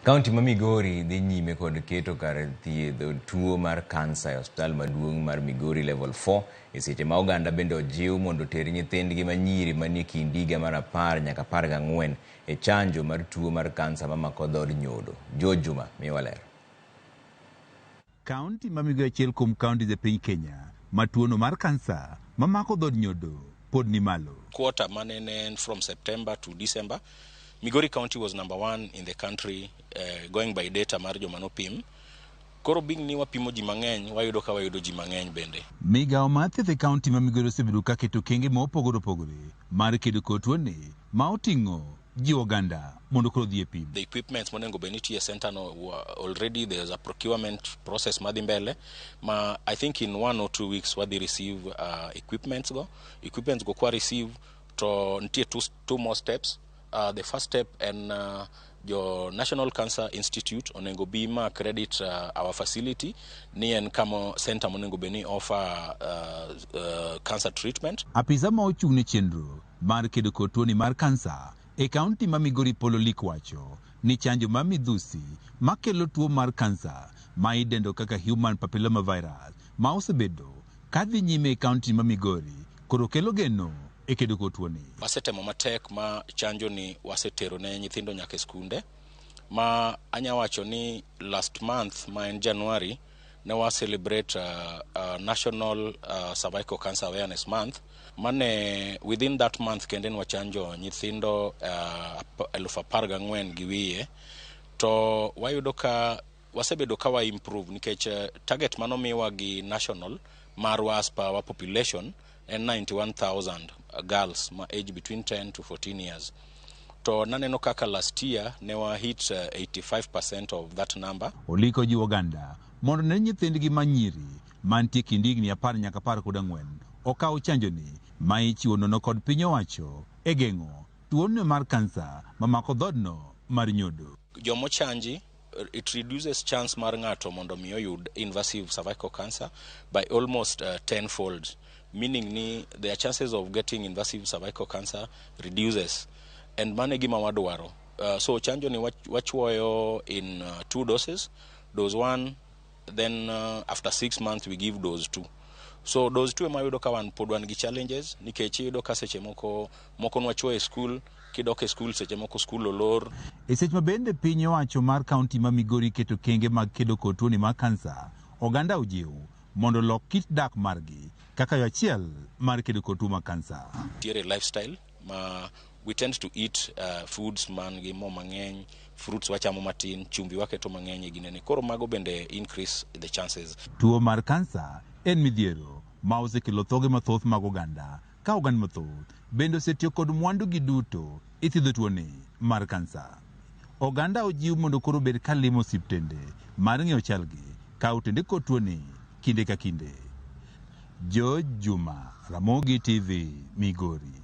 Kaunti ma Migori dhi nyime kod keto kar thiedho tuo mar kansa e osiptal maduong' mar Migori Level 4 e seche ma oganda bende ojiw mondo oter nyithindgi ma nyiri manie kind higa mar 10 nyaka 14 e chanjo mar tuo mar kansa mamako dhood nyodo. George Juma miyowa ler. Kaunti ma Migori achiel kuom counties e piny Kenya ma tuono mar kansa mamako dhood nyodo pod ni malo. Quarter mane ne en from September to December, Migori County was number one in the country going by data mar joma nopim. Koro being ni wapimo ji mang'eny, wayudo ka wayudo ji mang'eny bende. Migawo mar thieth e kaunti ma Migori osebedo ka keto okenge mopogore opogore mar kedo kod tuoni ma oting'o jiwo oganda mondo koro odhi e pim. The equipments monego bed nitie e center no already there's a procurement process madhi mbele ma I think in 1 or 2 weeks wadhi receive equipments go. Equipments go kwa receive to nitie two more steps. The first step en jo National Cancer Institute onego bi ma accredit our facility ni en kama center monego bed ni offer cancer treatment. Apisa ma ochung' ne chenro mar kedo kod tuoni mar kansa e kaunti ma Migori Polo Lik wacho ni chanjo mar midhusi makelo tuo mar kansa ma idendo kaka human papilloma virus ma osebedo kadhi nyime e kaunti ma Migori koro kelo geno e kedo kod tuoni. Wasetemo matek ma chanjo ni wasetero ne nyithindo nyaka e skunde ma anya wacho ni last month ma en January ne wa celebrate National Cervical Cancer Awareness Month mane within that month kende ne wachanjo nyithindo 14,000 gi wiye to wayudo ka wasebedo ka wa improve nikech target manomiwa gi national marwa as per our population en 91,000 girls ma age between 10 to 14 years to naneno kaka last year ne wa hit 85% of that number. Oliko jiwo oganda mondo ne nyithindgi ma nyiri mantie kind higni 10 nyaka 14 okaw chanjoni ma ichiwo nono kod piny owacho e geng'o tuono mar kansa mamako dhodno mar nyodo. Jomochanji, it reduces chance mar ng'ato mondo mi oyud invasive cervical cancer by almost tenfold, meaning ni their chances of getting invasive cervical cancer reduces, and mano e gima wadwaro. So chanjo ni wachuoyo in two doses: dose one, then after 6 months we give dose two. So dose two ema yudo ka wan pod wan gi challenges nikech iyudo ka seche moko moko nwachuoyo e skul, kidok e skul seche moko skul olor. E seche ma bende piny owacho mar kaunti ma Migori keto kenge mag kedo kod tuoni mar kansa, oganda ojiw mondo olok kit dak margi kaka yo achiel mar kedo kod tuo mar kansa. Nitiere lifestyle ma we tend to eat foods man gi mo mang'eny, fruits wachamo matin, chumbi waketo mang'eny e ginene, koro mago bende increase the chances. Tuo mar kansa en midhiero ma osekelo thoge mathoth mag oganda ka oganda mathoth bende osetiyo kod mwandugi duto e thiedho tuoni mar kansa. Oganda ojiw mondo koro obed ka limo osiptende mar ng'eyo chalgi ka otende kod tuoni kinde ka kinde. George Juma, Ramogi TV, Migori.